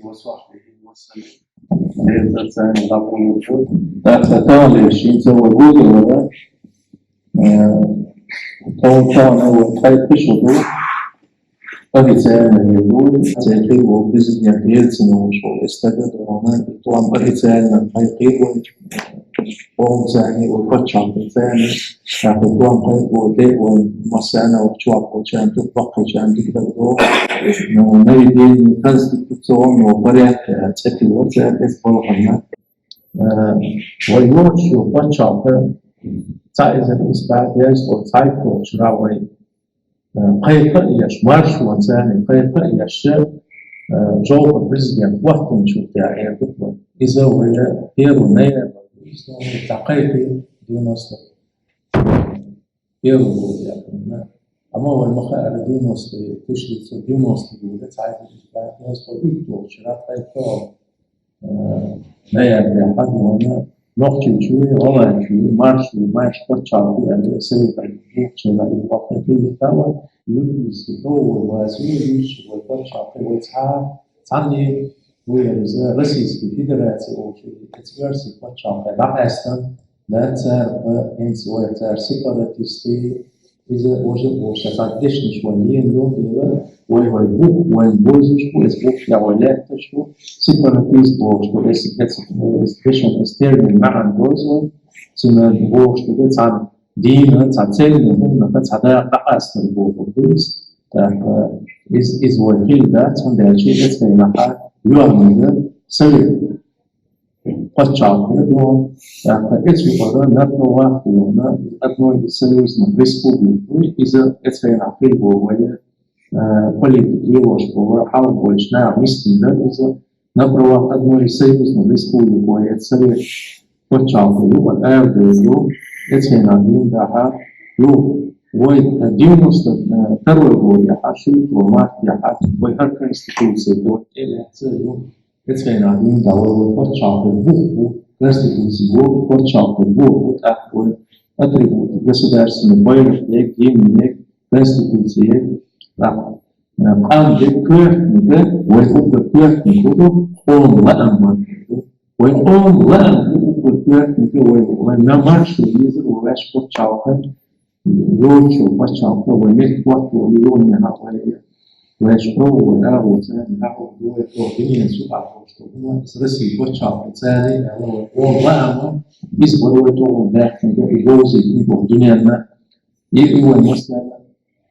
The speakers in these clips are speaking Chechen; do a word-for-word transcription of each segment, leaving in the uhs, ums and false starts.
وصحبه وسلم. Дезацани дакъулучу. ТӀаккха тӀалешин ца ва гузура. Э, тон тон ва тайпи шуду. Официально не будет. Цехи ва президент Ельцин ва шо эстага дона. Тон официально тайпи ва. Полноценный ва пачалты цени. Шаху тон тайпи ва масана ва чуапочан, тупакочан, дикдагдо. Но наведение конституционного порядка цепи ва цепи полхана. Э, вай ночью пачалты цаизер исправляйство цайко чравой. Э, пайпа еш, марш ван цени, пайпа еш, э, жолга президент вахтун чутя эрдук вай. Иза вай первый ноябрь, та пайпи девяносто первый год, я помню. Ама вай маха ара девяносто, тысяча девятьсот девяносто года, цайизер исправляйство уйто чра пайпа. Э, ноябрь хадуна, нохчичуи, голландчуи, маршуи, марш пачалты, э, совет армии, чела и папа перетала, юридически, то вай васи, юридически, вай пачалты, вай ца, цани, вай за Российской Федерации, общий, эти версии пачалты, да, эстан, да, цар, э, инс, вай цар сепаратисты, Иза уже вообще так дешниш вай лиен дом дела, вай вай бух, вай бойзуш бу, эс бух я вай лекташ бу, сепаратист бу, что эс, эс, эс дешен, эс термин маан доз вай, сина бу, что эс цан дина, цан цельный, умна, цан да, да, астер бу, бу, бу, так, э, из, из вай хил, да, цан дальше, эс вай наха, юамна, совет. Пачалты, но, так, эти выборы на правах, на одной из союзных республик, ну, из-за этой нахребовой, э, политики, его, что хал больше на мистин, да, из-за на правах одной из союзных республик, вой, это совет пачалты, ну, вот, а, эти на да, ну, вой, э, девяносто второй год, я, а, шутку, март, я, а, вой, как конституция, вот, или, это, ну, Эцхайна дин да вай вай пачалты бух бу, конституци бу, пачалты бу, вот так вот. Атрибуты государственной, боевых, гимн, конституции, так. Къам де квехтника, вай угга квехтника, он ла амбар. Вай он ла амбар угга квехтника, вай, вай на маршу езер, вай ваш пачалты. Лучше пачалты, вай мет пачалты, вай лони хавай. Вай шпро, вай да, вай цен, да, вай дуэ, то, динен су, а то, что, ну, с России пачалты, цели, а, вай, о, ладно, из борой то, вай, да, книга, и вовсе, и вовсе, динен, и, и вай, масляна,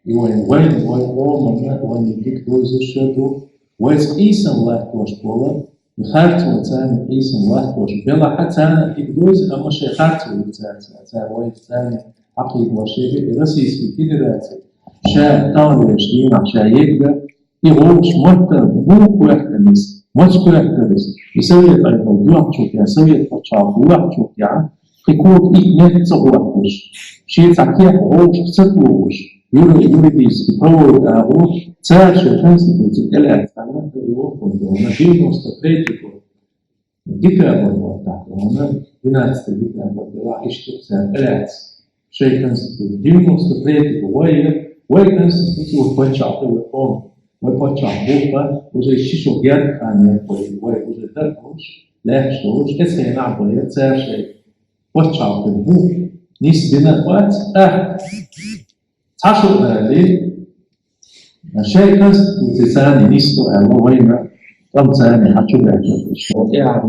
и вай, вай, вай, о, мана, вай, не дик, вай, за что, вай, с исам, вай, то, что, вай, Харцо цани исан лахтош. Бела ха цани дик дойз, ама шей харцо цани, цани вай цани акид вашеге и Российской Федерации. Ша тавлеш дина, ша егга, и гош матта, му куяхтанис, мач куяхтанис. И совет айдал, дуахчут я, совет пачал, дуахчут я. Хикут их нет цагуахтуш. Ши цакех гош цаклуш. Юри-, юридически, правовой агу, царши конституции калац, ана, его фондо, на девяносто третий год. Декабрь вот так, на двенадцатый декабрь была ишчу царь калац. Шей конституция, девяносто третий год, вай, вай конституцию вот почал, вай пом, вай почал, вот, уже шишо герхане, вай, вай уже так, уж, легче, уж, если на, вай, царши, почал, ты, бух, не сбина, а, Цашулали, шей конституци цани нисто, а, вайна, там цани хачу, что я,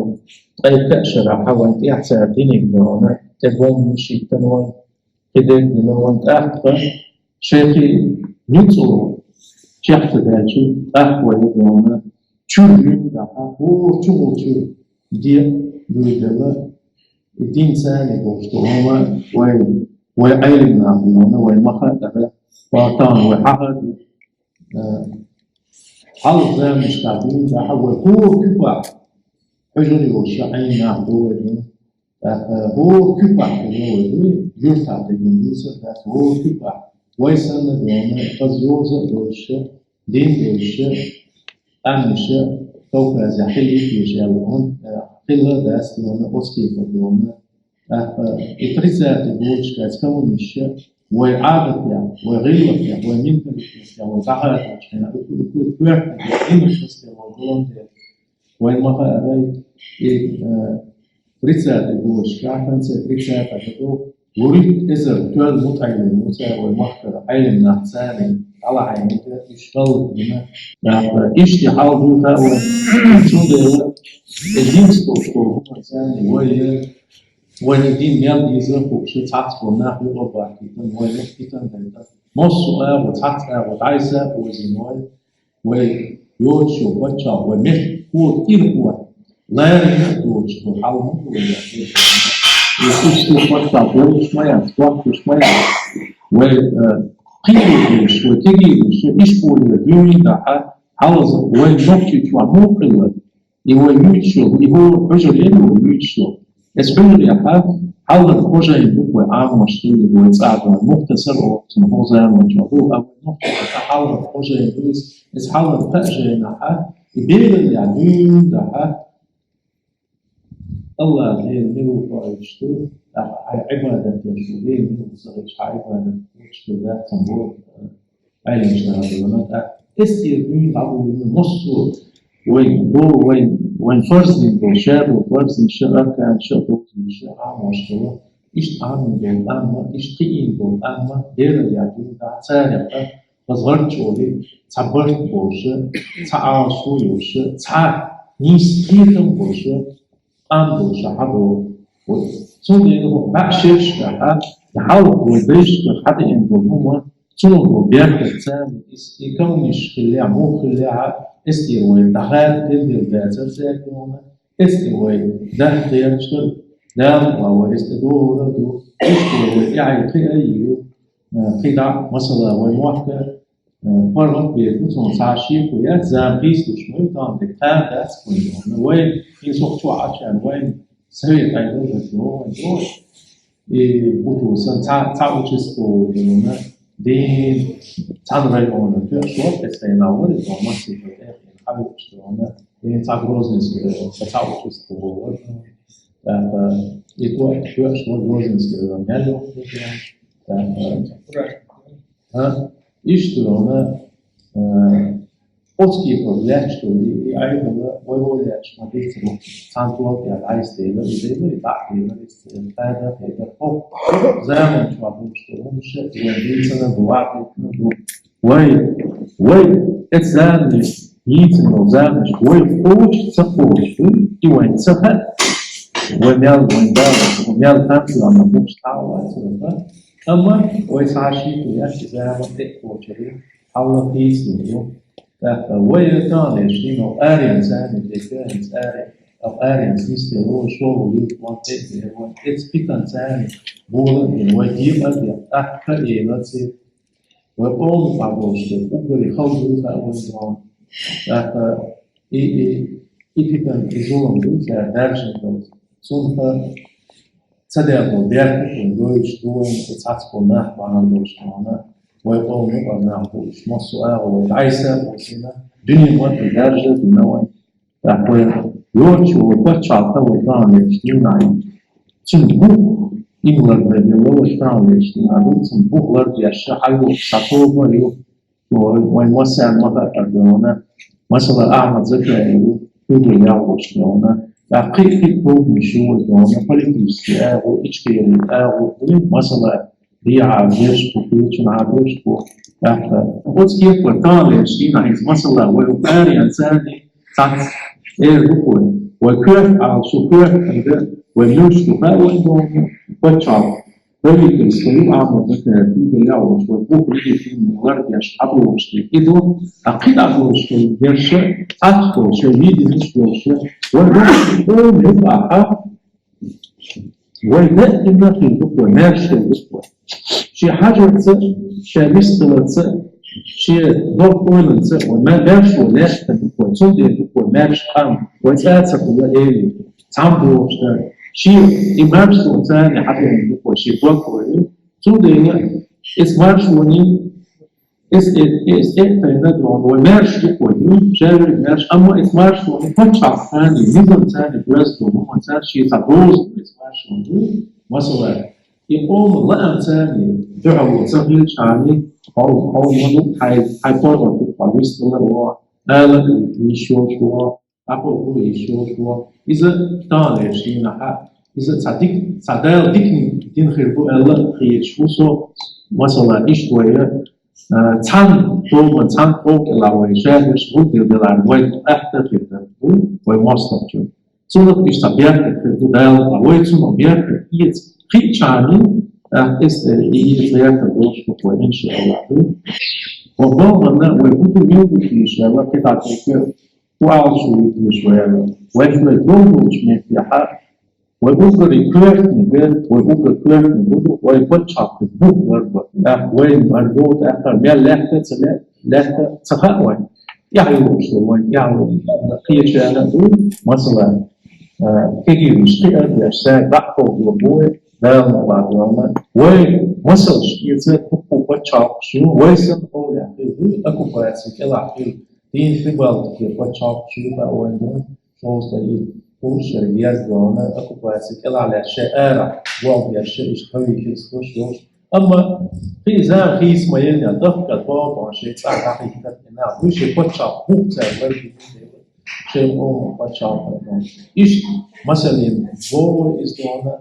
тайка шара, хаван, я, ця, диник, дона, те гон, шиттан, вай, кидек, дина, вай, тахта, шейхи, ницу, чехта, дачи, тахта, вай, дона, чур, да, о, чур, чур, ди, дудела, Дин цани гуш, что вай, вай, вай айлим нахуна, вай маха, да, ватан, вай хахад, э, хал замиш кабин, да, вай хур кюпа, хужури вай шаин нах, вай, э, хур кюпа, вай, юрта, да, юрта, хур кюпа, вай санна, да, вай, хаз ёза, дойша, Дин дойша, амиша, Кавказе хили киша лун, э, хила дас лун, оски лун, э, э, и тридцатый год шкац коммуниша, Вай Ӏадатех, вай гӀиллакхех, вай менталитетех, вай дӀахаьттача хана, уку-, уку-, коьртанех, именно шестая вай гулам дела. Вай ма хаьара, и, э, тридцатый год, в конце тридцатых годов, вурийтта эзар тоьл мутаӀеллим ву цар вай махкара, Ӏелим нах царна, дӀалахьийна, уьш хала дина. Иштта хьал ду хаьа вай, цундела, э, динца долуш долу хӀума царна, вай, э, Вайн дин мел деза хӀокху ши цхьацца болу нах юкъа бахкийтина, вайн меттан дайтина. Массо а агӀо, цхьацца агӀо, дӀайса а озийна вай, вай йоцуш йолу паччахь, вай мехкан кхета ирхо ларийна а доцуш долу хьал ма ду вай. Иштта паччахь болуш ма яц, бохкуш ма яц. Вай, э, кхийолуш, вай кегийраш, ишколера дуьйна дахьа, хьалаза вайн Нохчийчохь муха хилла. И вай юьйцуш йолу, и хӀора хьуьжар яра вай юьйцуш йолу. Эс хьуьжарехь хьалхара кхо жайна ду вай Ӏамош хилла, вай цӀа а ду, мухтасар олу цунах хӀокху заманчохь ду, а вай нохчийн хьалхара кхо жайна ду иза, эс хьалхара кхаа жайнахь, и бераллехь дуьйна дахьа, АллахӀ Дела мила ву хоуьйтуш ду, тӀаккха хьайн Ӏибадат деш ву, Дела мила ву ца хилча, хьайн Ӏибадат деш ду, дац сан боху. Ӏелимаш нах а дуьйна, тӀаккха эс тӀера дуьйна дӀавуьйна массо а вайн до, вайн, вайн фарз дина долу, ша долу фарз дина, ша аркан, ша долу, ша Ӏамош долу, иштта Ӏамийна долу къам ма, иштта кхиийна долу къам ма, бераллехь дуьйна дахьа царех а, хаза гӀарчӀ олий, цхьа барт болуша, цхьа Ӏалашо йолуша, цхьа нийса кхетам болуша, къам долуша хьадогӀу. Вот. Цундела хӀокху бӀе шерашкахь, и хьалха вай дайшкара хьадеана долу хӀума, цунах долу беркат царна, и, и камниш хиллехь, муха хиллехь, эс тӀера вай дӀахаьрта тендел дацара цаьрга, эс тӀе вай даха кхераш дара, Дала ма вай эс тӀе догӀур ду, эс тӀе вай тӀаьхье кхиа а йийр ю, э, кхидӀа, масала, вай мохк а, Э, паргӀат бен ду, цунах цхьа а шеко яц, зама хийцалуш ма ю, тахана тӀе кхана дац вайн догӀу. Вай, и сохчохь Ӏачарна, вайн совет айдалла догӀу, вайн догӀу. И буту сан цхьа, цхьа участковый догӀу, дин, цхьана районан тоьаш вара, эцу тайна вара, догӀу, масситта тӀехь, и хьавеача догӀу, дин цхьа Грозненский район, цхьа, цхьа участковый вара. ТӀаккха, и тоьаш, тоьаш вара Грозненский район, мел йоккху догӀу. ТӀаккха, А? Иштта вана, а, оцу кепара лаьтташ долу и, и айхьала вай вовлаьтташ ма дийцаро, цхьана тоьлла тӀехь дӀайса дела, и дела, и дӀа а дела, и церан пайда а пайда. Хьо, заманчохь долуш долу хӀумаш а, вайн дийцина бу, ваьккхина бу. Вай, вай, эцу заманаш, йийцина долу заманаш, вай кхочуш, ца кхочуш ду, и вайн ца хаьа. Вай мел, вайн Дала, вай мел ханцлана букш тхьаллацара. Амма вай цхьа шийтта яхча зама тӀе а кхочур ю, хьалла кхийсалур ю. ТӀаккха вай таханлерчу дийнахь аренца, аренца, аренца, аренца нисделла вай шолгӀа юрт ван тӀе а дера, вай эцу питанца бола а дина, вай декъа а дина, тӀаккха а елац. Вай къоман тӀехь болуш дерг уггаре хала ду хаьа вайн догӀу. ТӀаккха и, и, и питана, и зулам ду, цара даьржина долу. Цунах ца даьлла долу беркат вайн гойтуш ду вайн, и цхьацца болу нах бахьана долуш догӀу. Вай къоман юкъара нах бу уьш, массо а агӀо вай дӀайса а бохийна, дуьне ма-, даьржа а дина вайн. ТӀаккха вай йоцуш вай пачхьалкх а вай таханлерчу дийнахь. Цуьнан бух, иман ларбелла вай таханлерчу дийнахь ду, цуьнан бух лардеш ша хьайо схьа тоба а ю, вай, вайн массарна ма хаьара догӀу. Масала, Ахьмад Закаев ву, куьйгалла яхь волуш догӀу. ТӀаккха кхин а, кхин а тобанаш ю вай догӀу, политический агӀо, Ичкери агӀо, дуй, масала, дехьа берш бу, кхечун а берш бу. ТӀаккха оцу кепара таханлерчу дийнахь иза масала вай аренца цхьацца эр ду вай. Вай коьрта Ӏалашо, коьрта хӀинца вай муьлш ду хаьа вайн догӀу, пачхьалкх, правительство ю, Ахьмад Закаев куьйгалла яхь волуш, вай бух легитимный лардеш хьадогӀуш дерг и ду, а кхидӀа долуш долу ерш а, цхьацца долуш, шайн виденеш долуш, вай догӀу, вай даимна хир ду вай, маьрша хир ду вай. Шен хьажарца, шен вистхиларца, шен догӀу ойланца вай ма-, маьрша вай лаьцна ду вай, цундела ду вай маьрша къам, вай цӀа ца хуьлу эли, цхьаьна бохуш дара. Шен и маршо царна хьадеана ду вай, шен дог ойла. Цундела эс маршоне Эс, эс, эс, эс тайна догӀу, вай маьрша ду вай, ду, шаьрриг маьрша, амма эс маршо, вай пачхьалкх царна, низам царна, доьзна ду, ма царна шен цхьа доза ду, эс маршо ду, масала, И къоман лаам царна дуьхьал ца хилча, хьо, хьо ма ду, хьай, хьай паргӀато хьо вистхилар воагӀа, ала йиш йолаш воагӀа, Ӏа кховдо йиш йолаш воагӀа. Иза таханарча дийнахьа, иза цхьа дика, цхьа Дала дика дина хир ду аьлла хеташ ва со, масала, иштта вай, а, цхьана хӀаман, цхьана хӀаман кӀелахь вай шадерш гӀулакх дилар, вай атта хир ду, вай моастагӀчун. Цунах иштта беркат хир ду Дала, вай цунах беркат эца хилча, а, эс, э, и, и беркат долаш ва вай, иншааллахӀ. Ва бахана вай буту мел ду, иншааллахӀ, кхетар ду, Ва Ӏалашо витийша вай аьлла. Вай шоай долча меттехьа, вай уггаре коьртаниг, вай уггар коьртаниг ду, вай паччахьалкхе бух ларбар. Нах вайна мардо тӀаккха мел лаьтта ца ле-, лаьтта ца хаьа вайна. ТӀехьа йолаш ду вайна, тӀехьа йолаш. Кхечарна ду, масала, а, кегийраш кхиар деш, саьрга дӀакховдор бу вай, Дала ма вадвана. Вай масалш эца, хӀокху паччахьалкхаш ю, вай санна хьо яхилга, оккупаци кӀелахь хилла. Дийна Прибалтике паччахьалкхаш ю, тӀаккха вайна ду, шовзткъе итт, кхузткъа шера еза дона, оккупаци кӀелахь лаьтташ, шоай арахьа болх беш, иштта хьавийхира хӀуш йолуш. Амма кхин зама хийца ма елла, дахка тоба шоай цӀа дӀахӀиттар, и нах, вуй шоай паччахьалкхе бух цара ларбина, шоай къоман паччахьалкхе. Иштта, масалан, боху иза дона,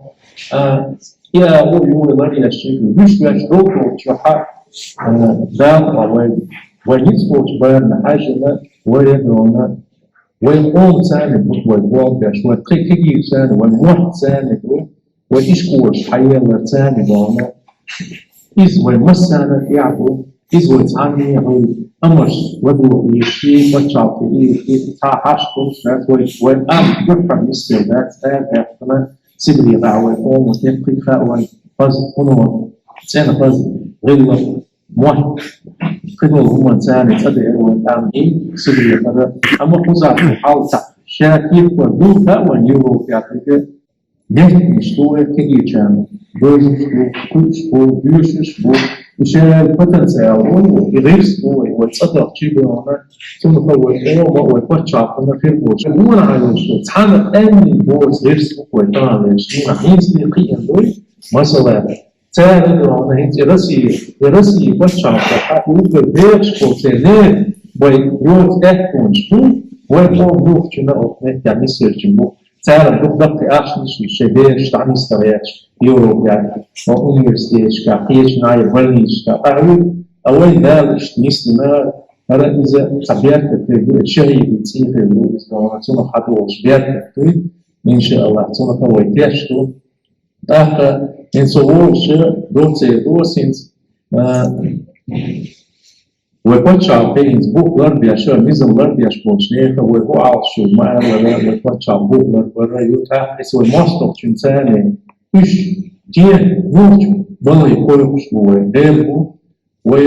а, и агӀо юхалар еш, вуьш веш долчохь, а, Дала вай, вай ницкъ болчу барна хьаьжжина, вай дона, вай къоман царна бу вай болх беш, вай кхин кегийраш царна, вай мотт царна бу, вай ишколаш хьаеллар царна дона. Иза вай массарна тӀехь ду, иза вай цхьанне а хьуй, амарш ладогӀа еза, шен паччахьалкхе еза, цхьа хьашт долуш дац вай, вай амма юьххьара нисдер дац, цара баьхкина, Сибре дӀа вай къоман тӀе кхин хаьа вай, хаза хӀуно, цӀена хаза, гӀиллакх, мотт, кхидолу хӀуманна царна цӀа дера вай тӀам и, Сибре хаза, амма кхузахь хьал ца, ша кепара ду хаьа вайн Европехь дерг, Мехканаш ду вай кегийчарна, дожуш ду, кхуьуш бу, доьшуш бу, и шаьран потенциал ву, и гӀирс бу вай, вай цӀа дахчий бу вайна, цунах вай къоман, вай паччахьалкхана хир болуш. Вон хьан йолуш вай, цхьана къаьмнийн боцу гӀирс бу вай тахана веш, дийнахь хӀинца кхиъна дуй, масала, цара ду вайна хӀинца и Россия, и Россия паччахьалкхехь, и уггар бехаш болу церан вай йоцу аьттонаш бу, вай къоман юхачунна окху меттехь нисъелчун бу. Цара дукха даккхий ахчанаш шайн бераш дӀанисдара гӀерташ, Европехь, университеташкахь, кхечу наха больницашкахь къахьуьйту, а вайн Дала иштта нисдина, хӀара иза цхьа беркат хир ду, шахӀидийн цӀий хир ду, иза дона цунах хьадогӀуш беркат ду, иншааллахӀ, цунах вай теш ду. ТӀаккха хӀинца со волуш доцур ду хӀинца, а, Вай паччахьалкхе хӀинца бух ларбеш, низам ларбеш болчу нехан вай хӀун Ӏалашо ма аллара, вай паччахьалкхе бух ларбар ю, тӀаккха иза вай мостагӀчун царна. Уьш те нохча балай кхойкхуш бу вай, Дела бу, вай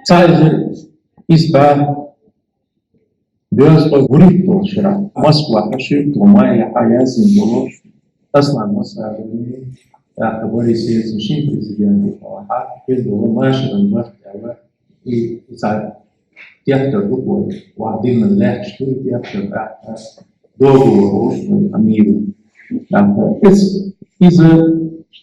цхьа иза, иза бан. Доьзткъе вуьрхӀитталгӀа шарахь Москвахь шуьйтталгӀа майахь яздина долу Аслан Масаровни, тӀаккха Борис Ельцин шин президент вахьа, хир долу Машаран барт аьлла, и, и цхьа тептар ду вай, вахьа диллина лаьтташ ду и тептар, тӀаккха договор волуш вай Амиру. ТӀаккха иза, иза,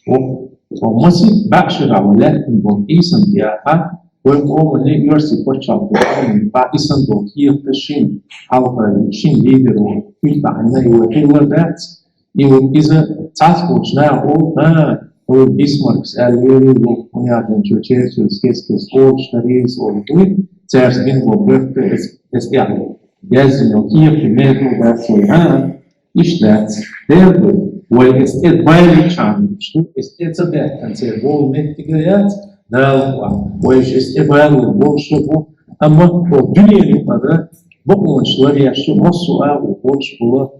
о, о, масех бӀе шарахь вай лаьттина болу къийсам тӀехь, Вайн къоманна оьрсийн пачхьалкх бен, бен, бен, и санна долу кехаташ шина хьалха, шина лидеро хӀуьттахьана, и вай хилла дац, и вай иза цхьацца болчу наха олу, а, вай Бисмаркс аьлла, вай вай вай хӀун яханчо Черчилльс кес-кес олуш дара иза олу дуй, цаьрца бина болу бехк, эс, эс тӀехь яздина йолу кехатийн метод дац вай, а, Иштта дац. Дера ду, вай эс тӀе байлинчхьана иштта, эс тӀе ца баьхкина церан болу меттиг а яц, Дала хьоахь. Вай эс тӀе байлур болуш а бу, амма хӀокху дуьненан юкъара бакъонаш ларъеш а массо а агӀор болуш болу,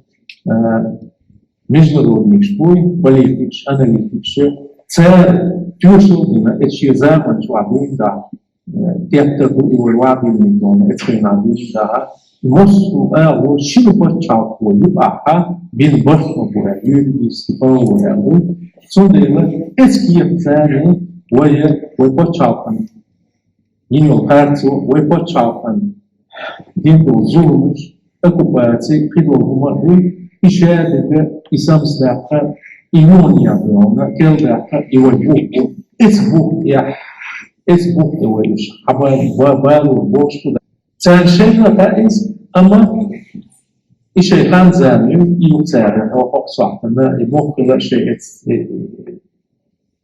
а, международникаш буй, политикаш, аналитикаш, цара тоьшалла дина, эс шен заманчохь дуьйна дахь. Тептар ду и вай вадийна дона, эцхийна дийна даха. Массо а агӀор шина пачхьалкхо юкъахь бина барт ма бу аьлла, юридически половой аьлла. Цундела эцу кехатца вай, вай пачхьалкхана йина йолу харцо, вай пачхьалкхана дина долу зуламаш, оккупаци, кхидолу хӀума а дуй, и шадерг, и самсадаккха, и юханехьа дона, кӀелдаьккха, и вай бух бу, эцу бух тӀехь, эцу бух тӀе вай уьш хьабала, ба-, балор болуш бу. Царна шайна хаьа иза, амма и шайн хан-зама ю, и ю царна, хӀокху сохьтана, и мохк хила шайн эц-, э,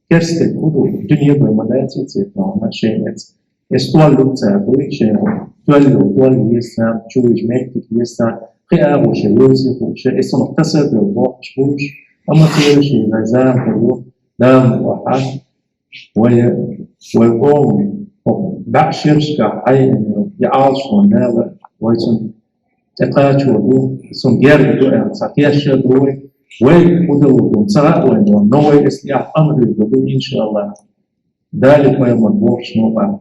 керста стаг хӀун ду, дуьне бен ма дац и церан тӀехь, шайн эц-, эс толлуг цара дуй, шайн тоьллу, толлу еза царна, чу вижа меттиг еза царна, кхин агӀо шайн йоций хууш, эс цунах таса а бевлла бохкуш бу уьш, амма церан шен зама хир ю, Дала мукъ лахь, вай, вай къоман хӀокху бӀе шерашкахь Ӏайина йолу и Ӏалашонан Дала вай цунна тӀекхачо ду, цунна герга ду аьлла, цхьа тешна ду вай. Вай хӀун делла ду, ца хаьа вайна, но вай эс тӀехь къамел хир ду, иншааллахӀ. Дала пайхамар бохучу новкъахь.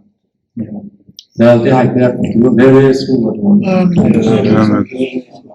Дала тӀаьхье беркат лойла, Дела реза хуьлда вайна. Амин.